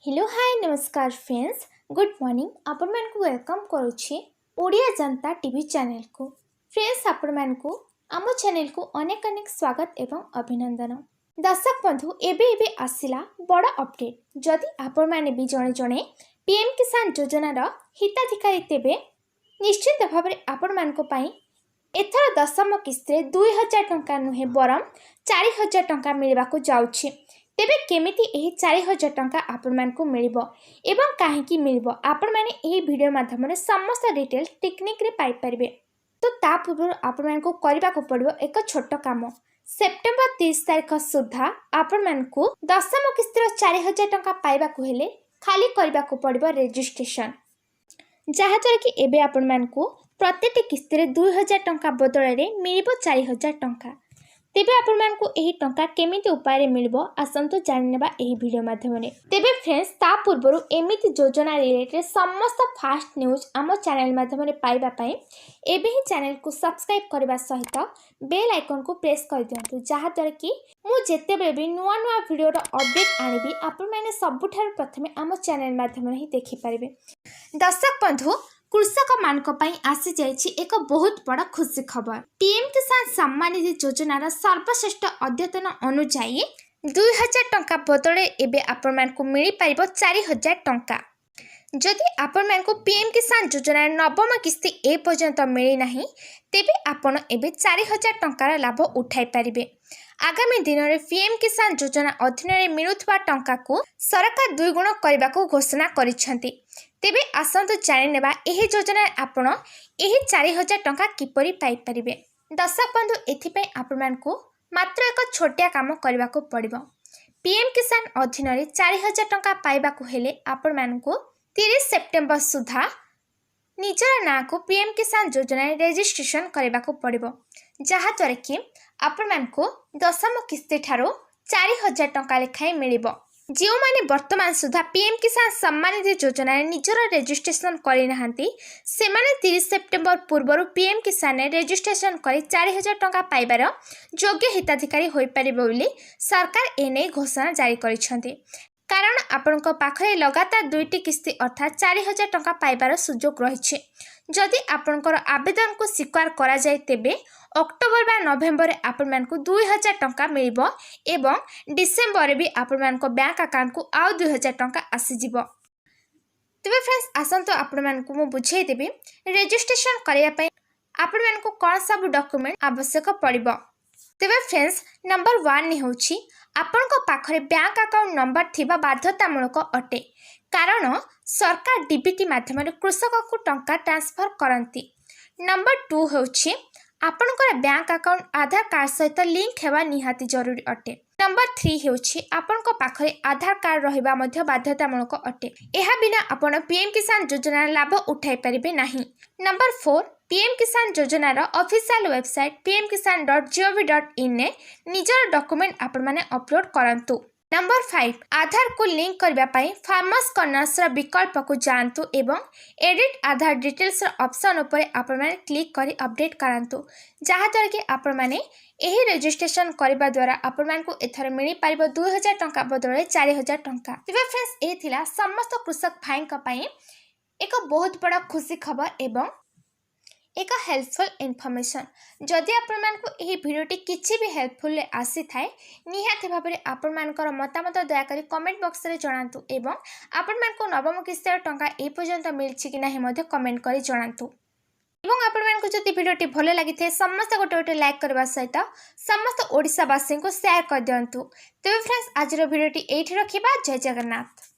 Hello, ହାଏ, ନମସ୍କାର friends, good morning. ଆପଣମାନଙ୍କୁ welcome କରୁଛି ଓଡ଼ିଆ ଜନତା ଟିଭି ଚ୍ୟାନେଲକୁ। ଫ୍ରେଣ୍ଡସ୍, ଆପଣମାନଙ୍କୁ ଆମ ଚ୍ୟାନେଲକୁ ଅନେକ ଅନେକ ସ୍ୱାଗତ ଏବଂ ଅଭିନନ୍ଦନ। ଦର୍ଶକ ବନ୍ଧୁ, ଏବେ ଏବେ ଆସିଲା ବଡ଼ ଅପଡେଟ୍। ଯଦି ଆପଣମାନେ ବି ଜଣେ ଜଣେ ପିଏମ୍ କିଷାନ ଯୋଜନାର ହିତାଧିକାରୀ, ତେବେ ନିଶ୍ଚିତ ଭାବରେ ଆପଣମାନଙ୍କ ପାଇଁ ଏଥର ଦଶମ କିସ୍ତିରେ 2000 ଟଙ୍କା ନୁହେଁ, ବରଂ 4000 ଟଙ୍କା ମିଳିବାକୁ ଯାଉଛି। ତେବେ କେମିତି ଏହି 4000 ଟଙ୍କା ଆପଣମାନଙ୍କୁ ମିଳିବ ଏବଂ କାହିଁକି ମିଳିବ, ଆପଣମାନେ ଏହି ଭିଡ଼ିଓ ମାଧ୍ୟମରେ ସମସ୍ତ ଡିଟେଲ୍ସ ଟେକ୍ନିକ୍ରେ ପାଇପାରିବେ। ତ ତା ପୂର୍ବରୁ ଆପଣମାନଙ୍କୁ କରିବାକୁ ପଡ଼ିବ ଏକ ଛୋଟ କାମ। ସେପ୍ଟେମ୍ବର 30 ତାରିଖ ସୁଦ୍ଧା ଆପଣମାନଙ୍କୁ ଦଶମ କିସ୍ତିର 4000 ଟଙ୍କା ପାଇବାକୁ ହେଲେ ଖାଲି କରିବାକୁ ପଡ଼ିବ ରେଜିଷ୍ଟ୍ରେସନ୍, ଯାହାଦ୍ୱାରା କି ଏବେ ଆପଣମାନଙ୍କୁ ପ୍ରତିଟି କିସ୍ତିରେ 2000 ଟଙ୍କା ବଦଳରେ ମିଳିବ 4000 ଟଙ୍କା। ତେବେ ଆପଣମାନଙ୍କୁ ଏହି ଟଙ୍କା କେମିତି ଉପାୟରେ ମିଳିବ, ଆସନ୍ତୁ ଜାଣିନେବା ଏହି ଭିଡ଼ିଓ ମାଧ୍ୟମରେ। ତେବେ ଫ୍ରେଣ୍ଡସ୍, ତା ପୂର୍ବରୁ ଏମିତି ଯୋଜନା ରିଲେଟେଡ୍ ସମସ୍ତ ଫାଷ୍ଟ ନ୍ୟୁଜ୍ ଆମ ଚ୍ୟାନେଲ୍ ମାଧ୍ୟମରେ ପାଇବା ପାଇଁ ଏବେ ହିଁ ଚ୍ୟାନେଲକୁ ସବସ୍କ୍ରାଇବ୍ କରିବା ସହିତ ବେଲ୍ ଆଇକନ୍କୁ ପ୍ରେସ୍ କରିଦିଅନ୍ତୁ, ଯାହାଦ୍ୱାରା କି ମୁଁ ଯେତେବେଳେ ବି ନୂଆ ନୂଆ ଭିଡ଼ିଓର ଅପଡ଼େଟ୍ ଆଣିବି, ଆପଣମାନେ ସବୁଠାରୁ ପ୍ରଥମେ ଆମ ଚ୍ୟାନେଲ୍ ମାଧ୍ୟମରେ ହିଁ ଦେଖିପାରିବେ। ଦର୍ଶକ ବନ୍ଧୁ, କୃଷକମାନଙ୍କ ପାଇଁ ଆସିଯାଇଛି ଏକ ବହୁତ ବଡ଼ ଖୁସି ଖବର। ପିଏମ୍ କିଷାନ ସମ୍ମାନ ନିଧି ଯୋଜନାର ସର୍ବଶ୍ରେଷ୍ଠ ଅଦ୍ୟତନ ଅନୁଯାୟୀ 2000 ଟଙ୍କା ବଦଳରେ ଏବେ ଆପଣମାନଙ୍କୁ ମିଳିପାରିବ 4000 ଟଙ୍କା। ଯଦି ଆପଣମାନଙ୍କୁ ପିଏମ୍ କିଷାନ ଯୋଜନାର ନବମ କିସ୍ତି ଏପର୍ଯ୍ୟନ୍ତ ମିଳିନାହିଁ, ତେବେ ଆପଣ ଏବେ 4000 ଟଙ୍କାର ଲାଭ ଉଠାଇ ପାରିବେ। ଆଗାମୀ ଦିନରେ ପିଏମ୍ କିଷାନ ଯୋଜନା ଅଧୀନରେ ମିଳୁଥିବା ଟଙ୍କାକୁ ସରକାର ଦୁଇଗୁଣ କରିବାକୁ ଘୋଷଣା କରିଛନ୍ତି। ତେବେ ଆସନ୍ତୁ ଜାଣିନେବା, ଏହି ଯୋଜନାରେ ଆପଣ ଏହି 4000 ଟଙ୍କା କିପରି ପାଇପାରିବେ। ଦର୍ଶକ ବନ୍ଧୁ, ଏଥିପାଇଁ ଆପଣମାନଙ୍କୁ ମାତ୍ର ଏକ ଛୋଟିଆ କାମ କରିବାକୁ ପଡ଼ିବ। ପିଏମ୍ କିଷାନ ଅଧୀନରେ 4000 ଟଙ୍କା ପାଇବାକୁ ହେଲେ ଆପଣମାନଙ୍କୁ 30 ସେପ୍ଟେମ୍ବର ସୁଦ୍ଧା ନିଜର ନାଁକୁ ପିଏମ୍ କିଷାନ ଯୋଜନାରେ ରେଜିଷ୍ଟ୍ରେସନ କରିବାକୁ ପଡ଼ିବ, ଯାହାଦ୍ୱାରା କି ଆପଣମାନଙ୍କୁ ଦଶମ କିସ୍ତି ଠାରୁ 4000 ଟଙ୍କା ଲେଖାଏଁ ମିଳିବ। ଯେଉଁମାନେ ବର୍ତ୍ତମାନ ସୁଦ୍ଧା ପିଏମ୍ କିଷାନ ସମ୍ମାନ ନିଧି ଯୋଜନାରେ ନିଜର ରେଜିଷ୍ଟ୍ରେସନ କରିନାହାନ୍ତି, ସେମାନେ 30 ସେପ୍ଟେମ୍ବର ପୂର୍ବରୁ ପିଏମ୍ କିଷାନରେ ରେଜିଷ୍ଟ୍ରେସନ କରି 4000 ଟଙ୍କା ପାଇବାର ଯୋଗ୍ୟ ହିତାଧିକାରୀ ହୋଇପାରିବେ ବୋଲି ସରକାର ଏନେଇ ଘୋଷଣା ଜାରି କରିଛନ୍ତି। କାରଣ ଆପଣଙ୍କ ପାଖରେ ଲଗାତାର ଦୁଇଟି କିସ୍ତି ଅର୍ଥାତ୍ 4000 ଟଙ୍କା ପାଇବାର ସୁଯୋଗ ରହିଛି। ଯଦି ଆପଣଙ୍କର ଆବେଦନକୁ ସ୍ୱୀକାର କରାଯାଏ, ତେବେ ଅକ୍ଟୋବର ବା ନଭେମ୍ବରରେ ଆପଣମାନଙ୍କୁ 2000 ଟଙ୍କା ମିଳିବ ଏବଂ ଡିସେମ୍ବରରେ ବି ଆପଣମାନଙ୍କ ବ୍ୟାଙ୍କ ଆକାଉଣ୍ଟକୁ ଆଉ 2000 ଟଙ୍କା ଆସିଯିବ। ତେବେ ଫ୍ରେଣ୍ଡସ୍, ଆସନ୍ତୁ ଆପଣମାନଙ୍କୁ ମୁଁ ବୁଝେଇଦେବି, ରେଜିଷ୍ଟ୍ରେସନ କରିବା ପାଇଁ ଆପଣମାନଙ୍କୁ କ'ଣ ସବୁ ଡକ୍ୟୁମେଣ୍ଟ ଆବଶ୍ୟକ ପଡ଼ିବ। ତେବେ ଫ୍ରେଣ୍ଡସ୍, ନମ୍ବର 1 ହେଉଛି ଆପଣଙ୍କ ପାଖରେ ବ୍ୟାଙ୍କ ଆକାଉଣ୍ଟ ନମ୍ବର ଥିବା ବାଧ୍ୟତାମୂଳକ ଅଟେ, କାରଣ ସରକାର ଡିବିଟି ମାଧ୍ୟମରେ କୃଷକକୁ ଟଙ୍କା ଟ୍ରାନ୍ସଫର କରନ୍ତି। ନମ୍ବର 2 ହେଉଛି ଆପଣଙ୍କର ବ୍ୟାଙ୍କ ଆକାଉଣ୍ଟ ଆଧାର କାର୍ଡ଼ ସହିତ ଲିଙ୍କ ହେବା ନିହାତି ଜରୁରୀ ଅଟେ। ନମ୍ବର 3 ହେଉଛି ଆପଣଙ୍କ ପାଖରେ ଆଧାର କାର୍ଡ଼ ରହିବା ମଧ୍ୟ ବାଧ୍ୟତାମୂଳକ ଅଟେ। ଏହା ବିନା ଆପଣ ପିଏମ୍ କିଷାନ ଯୋଜନାର ଲାଭ ଉଠାଇ ପାରିବେ ନାହିଁ। ନମ୍ବର 4, ପିଏମ୍ କିଷାନ ଯୋଜନାର ଅଫିସିଆଲ ୱେବସାଇଟ୍ pmkisan.gov.inରେ ନିଜର ଡକ୍ୟୁମେଣ୍ଟ ଆପଣମାନେ ଅପଲୋଡ଼ କରନ୍ତୁ। ନମ୍ବର 5, ଆଧାରକୁ ଲିଙ୍କ କରିବା ପାଇଁ ଫାର୍ମର୍ସ କର୍ଣ୍ଣର୍ସର ବିକଳ୍ପକୁ ଯାଆନ୍ତୁ ଏବଂ ଏଡିଟ୍ ଆଧାର ଡିଟେଲ୍ସର ଅପସନ୍ ଉପରେ ଆପଣମାନେ କ୍ଲିକ୍ କରି ଅପଡେଟ୍ କରାନ୍ତୁ, ଯାହାଦ୍ୱାରା କି ଆପଣମାନେ ଏହି ରେଜିଷ୍ଟ୍ରେସନ କରିବା ଦ୍ୱାରା ଆପଣମାନଙ୍କୁ ଏଥର ମିଳିପାରିବ 2000 ଟଙ୍କା ବଦଳରେ 4000 ଟଙ୍କା। ତେବେ ଫ୍ରେଣ୍ଡସ୍, ଏ ଥିଲା ସମସ୍ତ କୃଷକ ଭାଇଙ୍କ ପାଇଁ ଏକ ବହୁତ ବଡ଼ ଖୁସି ଖବର ଏବଂ ଏକ ହେଲ୍ପଫୁଲ୍ ଇନଫର୍ମେସନ୍। ଯଦି ଆପଣମାନଙ୍କୁ ଏହି ଭିଡ଼ିଓଟି କିଛି ବି ହେଲ୍ପଫୁଲ୍ରେ ଆସିଥାଏ, ନିହାତି ଭାବରେ ଆପଣମାନଙ୍କର ମତାମତ ଦୟାକରି କମେଣ୍ଟ ବକ୍ସରେ ଜଣାନ୍ତୁ ଏବଂ ଆପଣମାନଙ୍କୁ ନବମ କିସ୍ତିର ଟଙ୍କା ଏ ପର୍ଯ୍ୟନ୍ତ ମିଳିଛି କି ନାହିଁ ମଧ୍ୟ କମେଣ୍ଟ କରି ଜଣାନ୍ତୁ। ଏବଂ ଆପଣମାନଙ୍କୁ ଯଦି ଭିଡ଼ିଓଟି ଭଲ ଲାଗିଥାଏ, ସମସ୍ତେ ଗୋଟେ ଗୋଟେ ଲାଇକ୍ କରିବା ସହିତ ସମସ୍ତ ଓଡ଼ିଶାବାସୀଙ୍କୁ ସେୟାର କରିଦିଅନ୍ତୁ। ତେବେ ଫ୍ରେଣ୍ଡସ୍, ଆଜିର ଭିଡ଼ିଓଟି ଏଇଠି ରଖିବା। ଜୟ ଜଗନ୍ନାଥ।